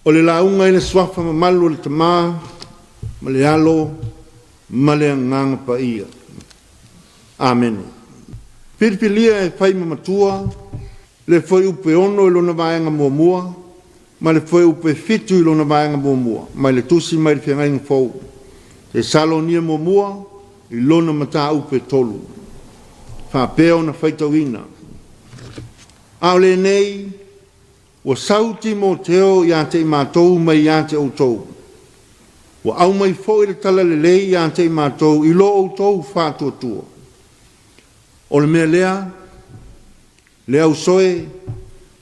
O le lauga i le Suafa mamalu o le Tama ma le Alo ma le Agaga Paia. Amene. Filifilia e fai ma matua le Fuaiupu 6 i lona vaega muamua ma le Fuaiupu 7 i lona vaega muamua mai le Tusi mai le Feagaiga Fou, Tesalonia muamua i lona mataupu e 3, faapea ona faitauina. A o lenei, ua sau Timoteo ia te i matou mai ia te outou, ua aumai foi le talalelei ia te i matou i lo outou faatuatua. O le mea lea, le auso e,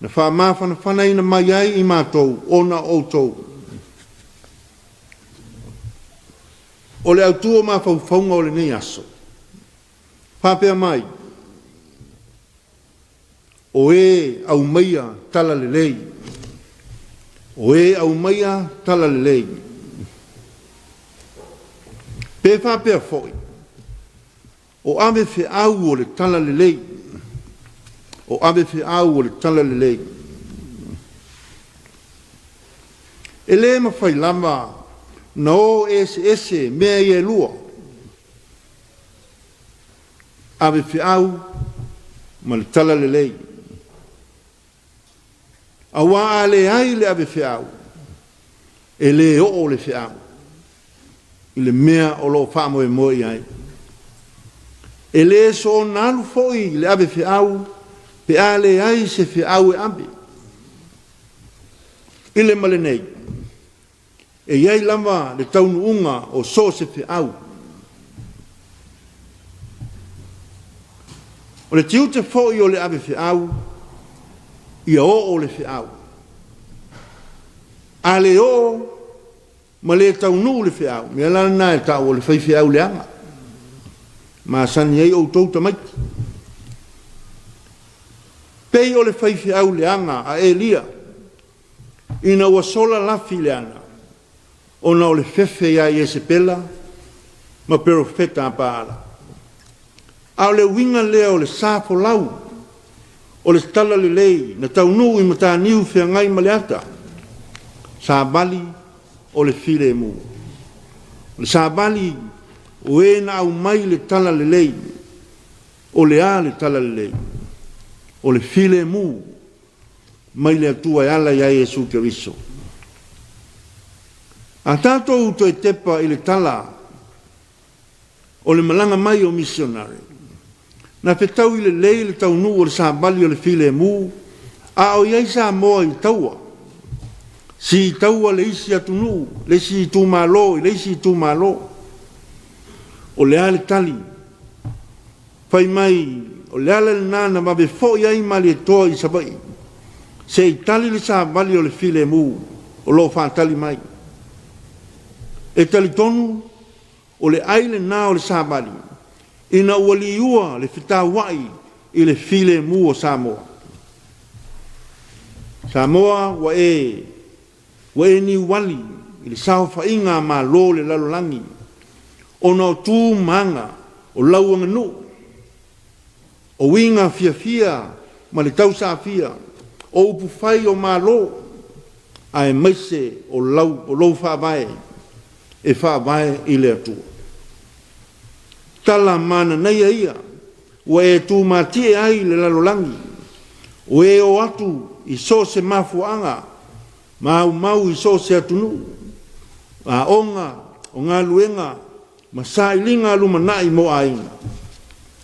na faamafanafanaina mai ai i matou ona o outou. O le autu o mafaufauga o lenei aso, faapea mai, O e aumaia talalelei. O e aumaia talalelei. Pe faapea foi, o ave feau o le talalelei. O ave feau o le talalelei. E le mafai lava na o eseese mea ia e lua. Ave feau ma le talalelei. Aua a leai le ave feau, e le oo le feau i le mea o lo o faamoemoe i ai. E le soona alu foi le ave feau pe a leai se feau e ave. I le ma lenei, E i ai lava le taunuuga o so o se feau. O le tiute foi o le ave feau, ia oo le feau. A le oo ma le taunuu le feau, mea la lena e tau o le faifeau leaga. Masani ai outou tamaiti. Pei o le faifeau leaga a Elia ina ua sola lafi le ana, ona o le fefe ia Iesepela ma perofeta a Paala. A o le uiga lea o le sa folau o le talalelei na taunuu i Mataniu Feagai ma le Ata, savali o le filemu. O le savali o e na aumai le talalelei, o le a le talalelei? O le filemu mai le Atua e ala ia Iesu Keriso. A tatou toe tepa i le tala o le malaga mai o misionare, na fetaui lelei le taunuu o le savali o le filemu a o i ai Samoa i taua, si taua le isi atunuu, le isi itumalo i le isi itumalo. O le a le tali? Fai mai, o le ala lena na vave foi ai Malietoa i Savaii, se i tali le savali o le filemu o lo o faatali mai. E talitonu, o le ai lena o le savali ina ua liua le fetauai i le filemu o Samoa. Samoa ua e ua e niuali i le saofaiga a Malo o le lalolagi ona o tu ma aga o lau aganuu, o uiga fiafia ma le tausaafia, o upufai o Malo, aemaise o lau o lou faavae e faavae i le Atua. Tala mananaia ia ua e tumatie ai le lalolagi, o e o atu i so o se mafuaaga ma aumau i so o se atunuu, aoga, o galuega ma sailiga lumanai mo aiga.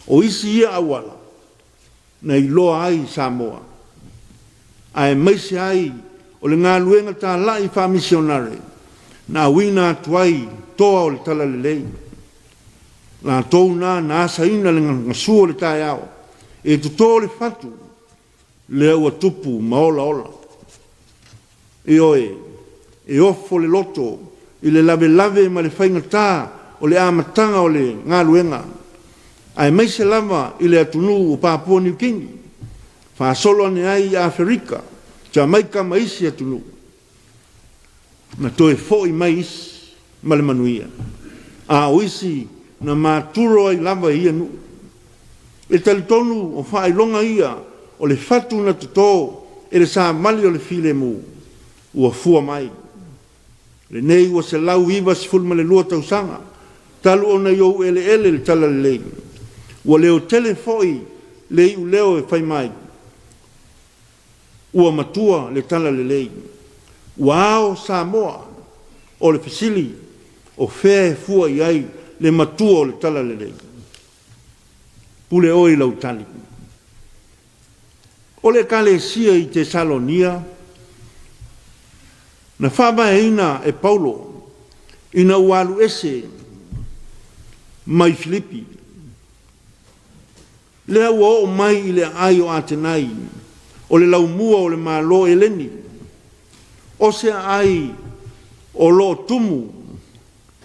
O isi ia auala na iloa ai Samoa, aemaise ai o le galuega talai faamisionare na auina atu ai toa o le talalelei, latou na na asaina le gasu o le taeao e toto le fatu lea ua tupu ma olaola. Ioe, e ofo le loto i le lavelave ma le faigata o le amataga o le galuega, aemaise lava i le atunuu o Papua Niu Kini, faasolo ane ai i Aferika, Jamaika ma isi atunuu. Na toe foi mai isi ma le manuia, a o isi na maturo ai lava i ia nuu. E talitonu o faailoga ia o le fatu na toto e le savali o le filemu. Ua fua mai. Lenei ua 192 tausaga talu ona i ou eleele le Talalelei. Ua leotele foi le iuleo e fai mai, Ua matua le Talalelei. Ua ao Samoa. O le fesili, o fea e fua i ai le matua o le Talalelei? Pule oe i lau tali. O le Ekalesia i Tesalonia, na faavaeina e Paulo ina ua alu ese mai Filipi, lea ua oo mai i le aai o Atenai, o le laumua o le Malo Eleni, o se aai o lo o tumu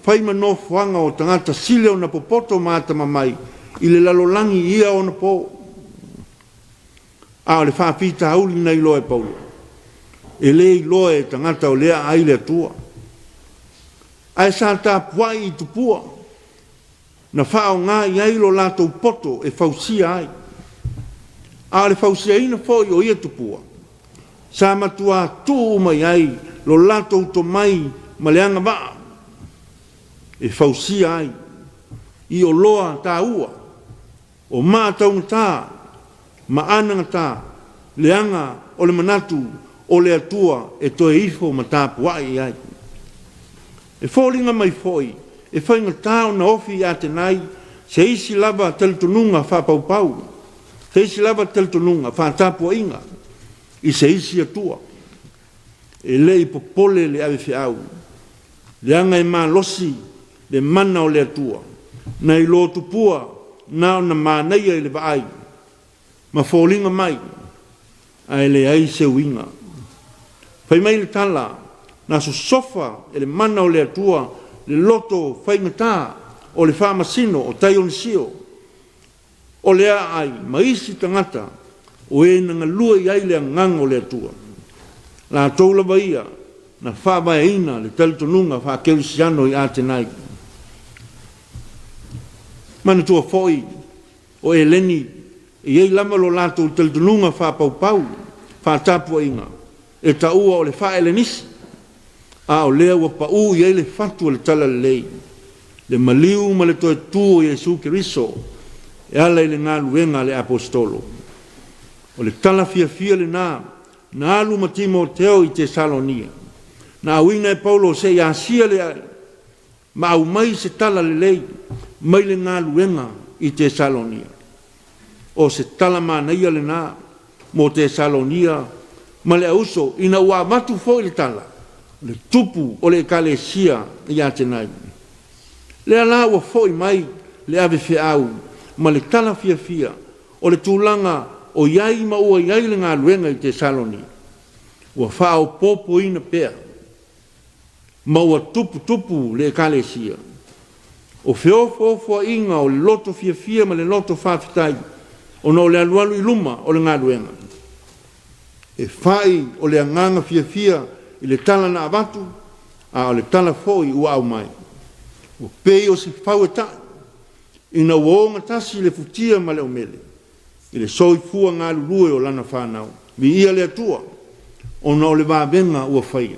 fai ma nofoaga o tagata sili ona popoto ma atamamai i le lalolagi i ia ona po. A o le faafitauli na iloa e Paulo, e le iloa e tagata o lea aai le Atua. Ae sa tapuai i tupua na faaaoga i ai lo latou poto e fausia ai. A o le fausiaina foi o ia tupua, sa matuā tuu uma i ai lo latou tomai ma le agavaa e fausia ai i oloa taua o maa taugata ma anagata, leaga o le manatu o le Atua e toe ifo ma tapuai i ai. E foliga mai foi e faigata ona ofi i Atenai se isi lava talitonuga faapaupau, se isi lava talitonuga faatapuaiga i se isi Atua. E le i popole le avefeau, leaga e malosi le mana o le Atua, nai lo tupua na ona manaia i le vaai ma foliga mai ae leai se uiga. Fai mai le tala, na sosofa e le mana o le Atua le loto faigata o le faamasino o Taionisio, o le aai ma isi tagata o e na galue i ai le Agaga o le Atua. Latou lava ia na faavaeina le talitonuga faa-kerisiano i Atenai. Manatua foi, o Eleni e i ai lava lo latou talitonuga faapaupau faatapuaiga e taua o le faa-Elenisi, a o lea ua pau i ai le fatu o le Talalelei, le maliu ma le toe tu o Iesu Keriso e ala i le galuega a le Aposetolo. O le tala fiafia lena na alu ma Timoteo i Tesalonia, na auina e Paulo se i asia le aai ma aumai se tala lelei mai le galuega i Tesalonia. O se tala manaia lena mo Tesalonia ma le auso ina ua avatu foi le tala, o le tupu o le Ekalesia i Atenai. Lea la ua foi mai le avefeau ma le tala fiafia o le tulaga o i ai ma ua i ai le galuega i Tesalonia, ua faaopoopoina pea ma ua tuputupu le Ekalesia. O feofoofoaiga o le loto fiafia ma le loto faafetai ona o le alualu i luma o le galuega, e fai o le agaga fiafia i le tala na avatu, a o le tala foi ua aumai, ua pei o se fau e ta'i ina ua ogatasi le futia ma le umele i le soifua galulue o lana fanau. Viia le Atua ona o le vavega ua faia.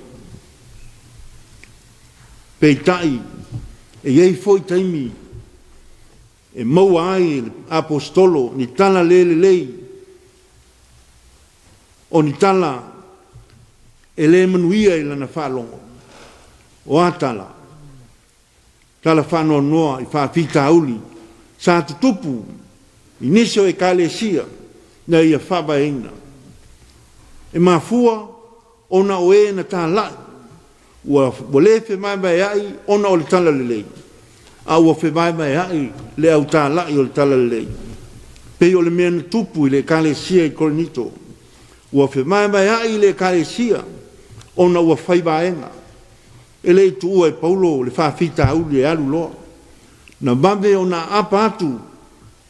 Peitai, e i ai foi taimi e maua ai e le Aposetolo ni tala le lelei, o ni tala e le manuia i lana faalogo. O a tala? Tala faanoanoa i faafitauli sa tutupu i nisi o Ekalesia na ia faavaeina. E mafua ona o e na talai ua le fevaevaea'i ona o le Talalelei, a ua fevaevaea'i le au talai o le Talalelei. Pei o le mea na tupu i le Ekalesia i Korinito, ua fevaevaea'i le Ekalesia ona ua fai vaega. E le i tuua e Paulo le faafitauli e alu loa. Na vave ona aapa atu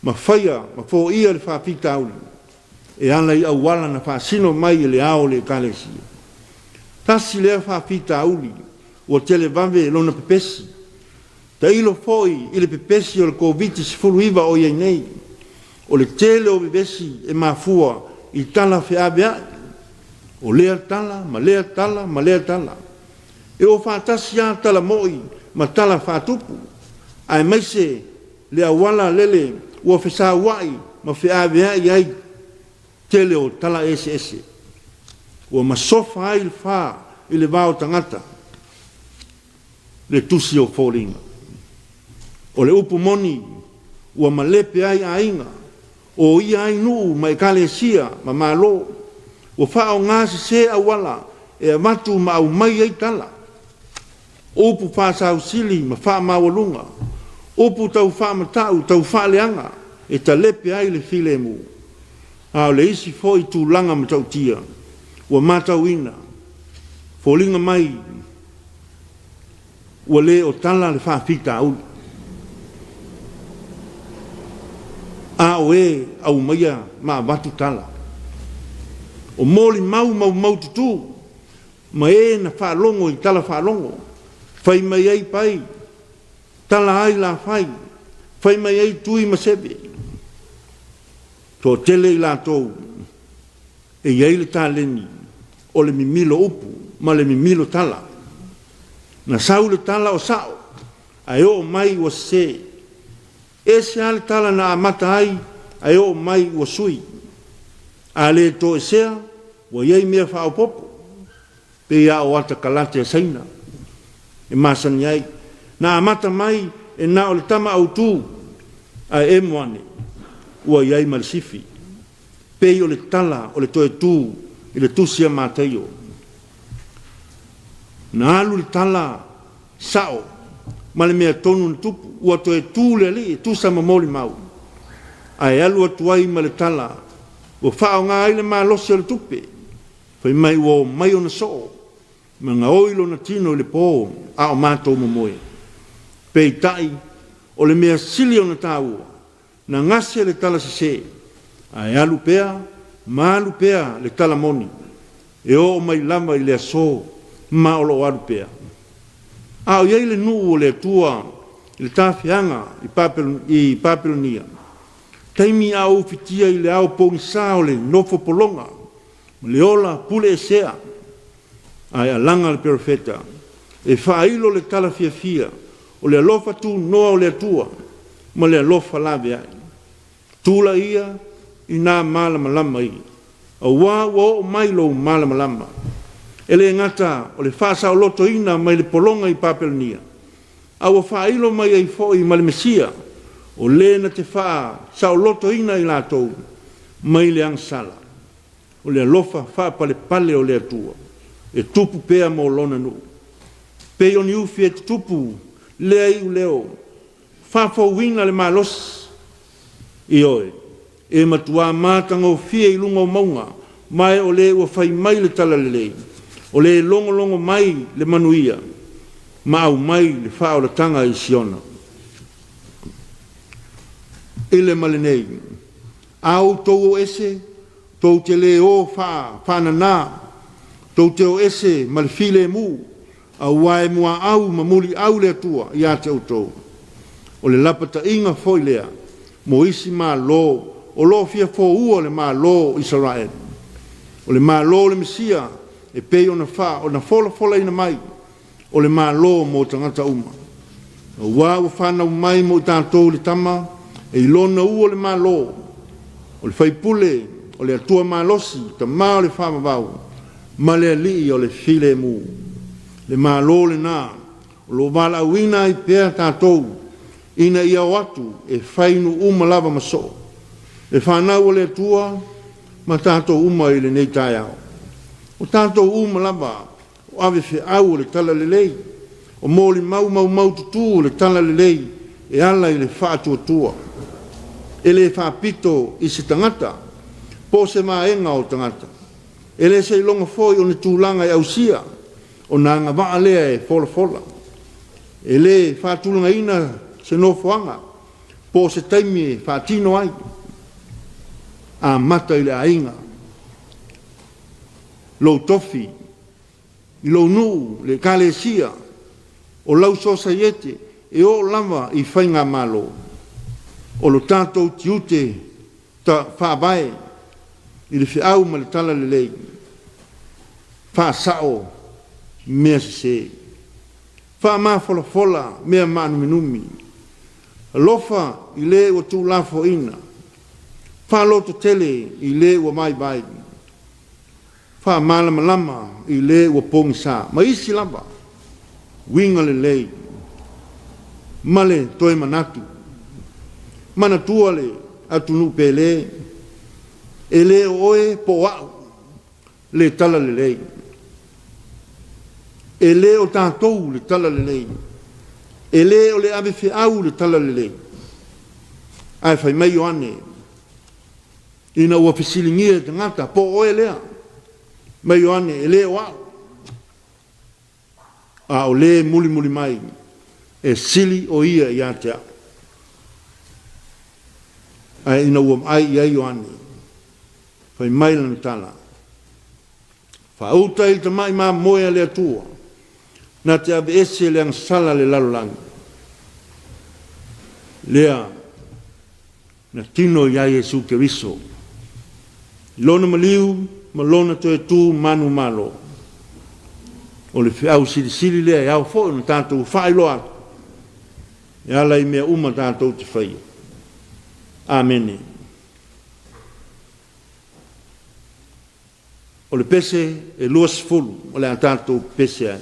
ma faia ma foia le faafitauli e ala i auala na faasino mai e le ao o le Ekalesia. Tasi lea faafitauli ua televave lona pepesi. Tailo foi i le pepesi o le Koviti-19 o i ai nei. O le tele o vevesi e mafua i tala feaveai. O lea tala ma lea tala ma lea tala. E o faatasi lava tala mo'i ma tala faatupu, aemaise le auala lele ua fesaua'i ma feavea'i ai tele o tala eseese. Ua masofa ai le fa i le va o tagata le Tusi o Foliga. O le upu moni ua malepe ai aiga, oia ai nuu ma ekalesia ma Malo, ua faaaoga sese auala e avatu ma aumai ai tala, upu faasausili ma faamaualuga, upu tau faamata'u tau faaleaga e talepe ai le filemu. A o le isi foi tulaga matautia ua matauina, foliga mai ua le o tala le faafitauli, a o e aumaia ma avatu tala. O molimau maumaututu ma e na faalogo i tala faalogo, fai mai ai pai, tala ai lafai, fai mai ai tui ma seve. Toatele i latou e i ai le taleni o le mimilo upu ma le mimilo tala. Na sau le tala o sa'o, ae oo mai ua sese. Ese lava le tala na amata ai, ae oo mai ua sui. A le toesea, ua i ai mea faaopoopo, pei lava o ata kalate a Saina e masani ai. Na amata mai e na o le tama autu, ae emo ane ua i ai ma le sifi. Pei o le tala o le toe tu i le tusi a Mataio. Na alu le tala sa'o ma le mea tonu na tupu, ua toe tu le alii e tusa ma molimau, ae alu atu ai ma le tala ua faaaoga ai le malosi o le tupe, fai mai ua omai ona soo ma gaoi lona tino i le po a o matou momoe. Peitai, o le mea sili ona taua, na gase le tala sese, ae alu pea ma alu pea le tala moni, e oo mai lava i le aso ma o lo o alu pea. A o i ai le nuu o le Atua i le tafeaga i Papelonia, taimi a o ufitia i le ao pogisa o le nofo pologa ma le ola puleesea, ae alaga le perofeta e faailo le tala fiafia o le alofa tunoa o le Atua ma le alofa laveai. Tula ia i nā malamalama ia, auā ua oo mai lou malamalama. E le gata o le faasaolotoina mai le pologa i Papelonia, a ua faailo mai ai foi ma le Mesia, o le na te faasaolotoina i latou mai le agasala. O le alofa faapalepale o le Atua e tupu pea mo Lona nuu. Pei o ni ufi e tutupu lea iuleo, faafouina le malosi. Ioe, e matuā matagofie i luga o mauga, ma e o le ua fai mai le talalelei, o le logologo mai le manuia, ma aumai le faaolataga i Siona. I le ma lenei, a outou o ese, tou te le o faananā, tou te o ese ma le filemu, auā e muaau ma muliau le Atua ia te outou. O le lapataiga foi lea mo isi Malo o lo o fia foua le Malo o Isaraelu. O le Malo o le Mesia e pei ona folafolaina mai, o le Malo mo tagata uma. Auā ua fanau mai mo i tatou le Tama, e i lona ua le Malo, o le Faipule, o le Atua malosi, Tama o le faavavau, ma le Alii o le filemu. Le Malo lena o lo o valaauina ai pea tatou ina ia o atu e fai nuu uma lava ma soo le fanau a le Atua ma tatou uma i lenei taeao. O tatou uma lava o ave feau o le talalelei, o molimau maumaututu o le talalelei e ala i le faatuatua. E le faapito i se tagata po o se vaega o tagata. E le seiloga foi o ni tulaga e ausia ona agavaa lea e folafola. E le faatulagaina se nofoaga po o se taimi e faatino ai. Amata i le aiga, lou tofi, i lou nuu, le ekalesia, o lau sosaiete, e oo lava i faigamalo. O lo tatou tiute faavae i le feau ma le talalelei. Faasao mea sese. Faamafolafola mea maanuminumi. Alofa i le ua tuulafoaina. Faalototele i le ua vaivai. Faamalamalama i le ua pogisa. Ma isi lava uiga lelei ma le toe manatu. Manatua le atunuu pele, e le o oe po o a'u le talalelei. E le o tatou le talalelei. E le o le ave feau le talalelei. Ae fai mai Ioane, ina ua fesiligia e tagata, po o oe lea? Mai Ioane, e le o a'u, a o le mulimuli mai, e sili o ia ia te a'u. Ae ina ua vaai i ai Ioane, fai mai lana tala, Faauta i le tamai mamoe a le Atua, na te aveese le agasala a le lalolagi. Lea na tino i ai Iesu Keriso, i Lona maliu ma Lona toe tu manumalo. O le feau silisili lea e ao foi ona tatou faailoa atu e ala i mea uma tatou te faia. Amene. O le pese e 20 o le a tatou pepese ai.